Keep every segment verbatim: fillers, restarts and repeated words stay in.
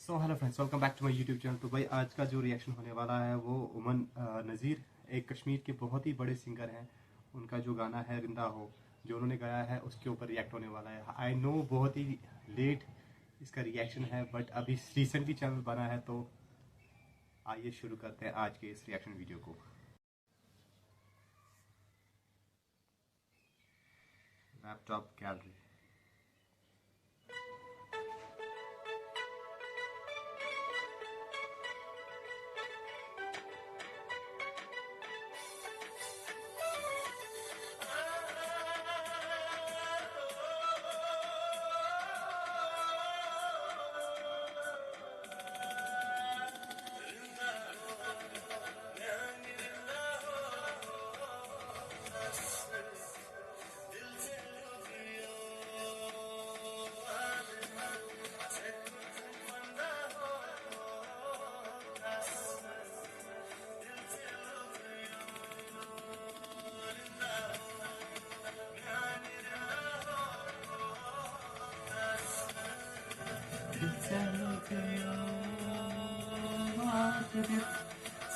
तो hello friends, welcome back to my YouTube channel। तो भाई, आज का जो रिएक्शन होने वाला है वो उमर अ, नज़ीर, एक कश्मीर के बहुत ही बड़े सिंगर हैं, उनका जो गाना है रिंदा हो, जो उन्होंने गाया है, उसके ऊपर रिएक्ट होने वाला है। आई नो बहुत ही लेट इसका रिएक्शन है, बट अभी रिसेंटली चैनल बना है, तो आइए शुरू करते हैं आज के इस रिएक्शन वीडियो को। Laptop gallery.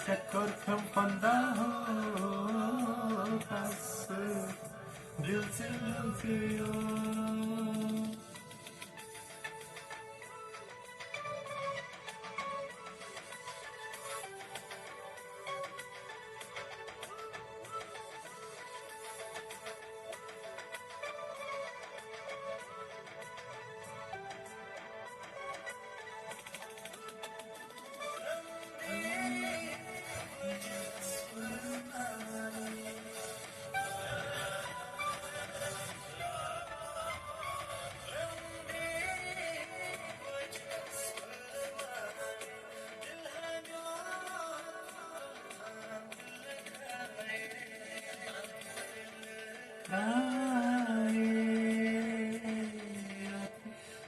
Sen korkam panda ho, bas dil se lütüyor. Cry,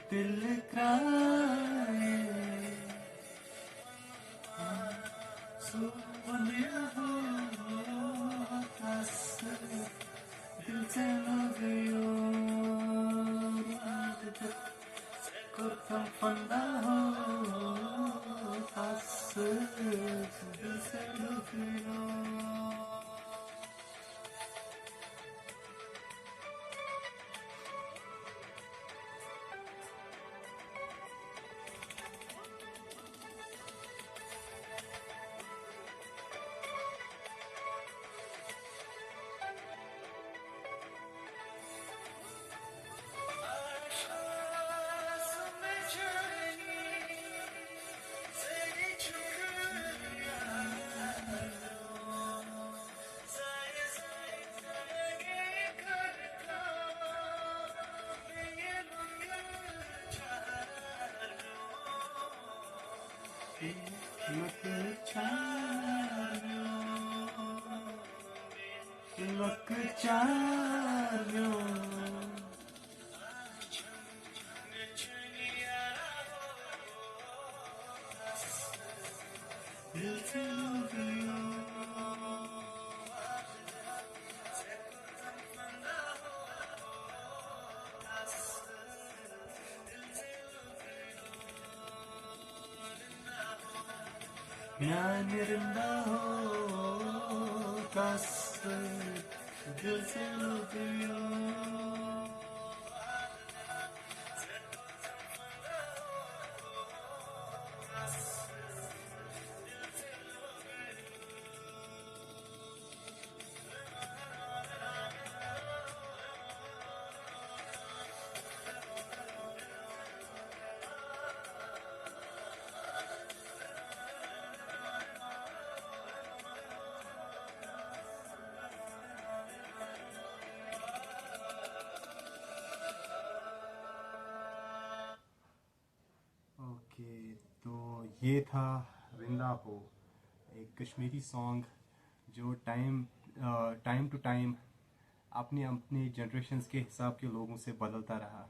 दिल क्राए, सुन हो कस, दिल से लग यो, कुर्तम फंदा हो कस, दिल से लग यो। میانہِ رِندا ہو کس دِل سے لوٚگ یو۔ ओके, तो ये था रिंदा हो, एक कश्मीरी सॉन्ग जो टाइम टाइम टू टाइम अपने अपने जनरेशंस के हिसाब के लोगों से बदलता रहा।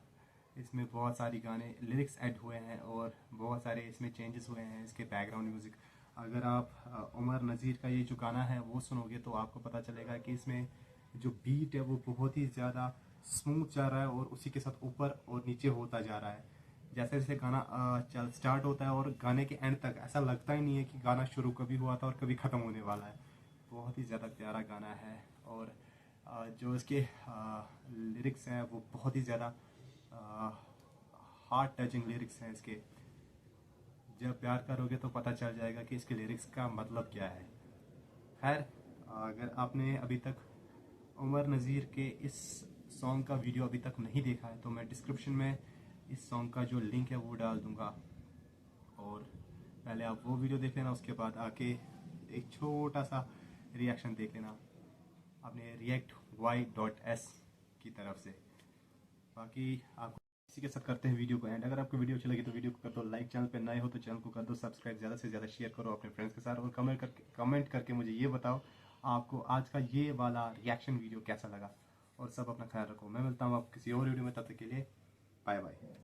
इसमें बहुत सारी गाने लिरिक्स ऐड हुए हैं और बहुत सारे इसमें चेंजेस हुए हैं इसके बैकग्राउंड म्यूज़िक। अगर आप अ, उमर नज़ीर का ये जो गाना है वो सुनोगे तो आपको पता चलेगा कि इसमें जो बीट है वो बहुत ही ज़्यादा स्मूथ जा रहा है और उसी के साथ ऊपर और नीचे होता जा रहा है। जैसे जैसे गाना अ, चल स्टार्ट होता है और गाने के एंड तक ऐसा लगता ही नहीं है कि गाना शुरू कभी हुआ था और कभी ख़त्म होने वाला है। बहुत ही ज़्यादा प्यारा गाना है और अ, जो इसके लिरिक्स हैं वो बहुत ही ज़्यादा हार्ट टचिंग लिरिक्स हैं इसके। जब प्यार करोगे तो पता चल जाएगा कि इसके लिरिक्स का मतलब क्या है। खैर, अगर आपने अभी तक उमर नज़ीर के इस सॉन्ग का वीडियो अभी तक नहीं देखा है तो मैं डिस्क्रिप्शन में इस सॉन्ग का जो लिंक है वो डाल दूंगा और पहले आप वो वीडियो देख लेना, उसके बाद आके एक छोटा सा रिएक्शन देख लेना अपने रिएक्ट वाई डॉट एस की तरफ से। बाकी आपको इसी के साथ करते हैं वीडियो को एंड। अगर आपको वीडियो अच्छी लगी तो वीडियो को कर दो लाइक, चैनल पे नए हो तो चैनल को कर दो सब्सक्राइब, ज़्यादा से ज़्यादा शेयर करो अपने फ्रेंड्स के साथ और कमेंट करके कमेंट करके मुझे ये बताओ आपको आज का ये वाला रिएक्शन वीडियो कैसा लगा। और सब अपना ख्याल रखो, मैं मिलता हूँ आपको किसी और वीडियो में, तब तक के लिए बाय बाय।